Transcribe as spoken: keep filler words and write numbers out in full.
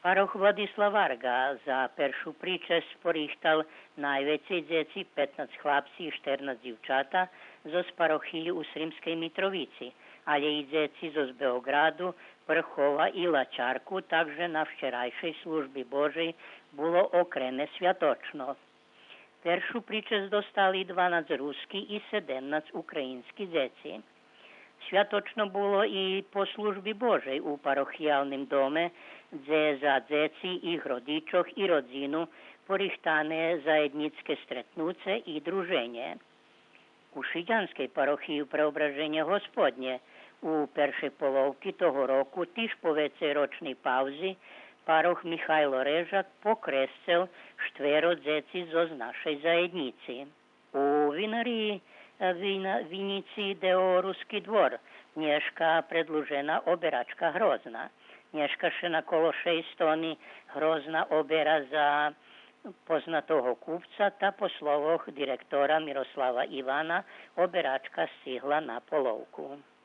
Парох Владислав Варґа за першу причесц порихтал найвецей дзеци, петнац хлапци и штернац дивчата, зоз парохиї у Сримскей Митровици, алє и дзеци зоз Беоґраду, Прхова и Лачарку, так же на вчерайшей Служби Божей було окреме святочно. Першу причесц достали дванац руски и седемнац українски дзеци. Святочно було и по Служби Божей у парохиялним доме, дзе за дзеци, их родичох и родзину порихтане заєднїцке стретнуце и друженє. У шидянскей парохиї Преображенє Господнє у першей половки того року, тиж по вецейрочней паузи, парох Михайло Режак покресцел штверо дзеци зоз нашей заєднїци. У винариї, е, вина-, винїци иде о Руски двор, нєшка предлужена оберачка Грозна. Нєшка ше на коло шейсц тони Грозна обера за познатого купца, та по словох директора Мирослава Ивана оберачка сцигла на половку.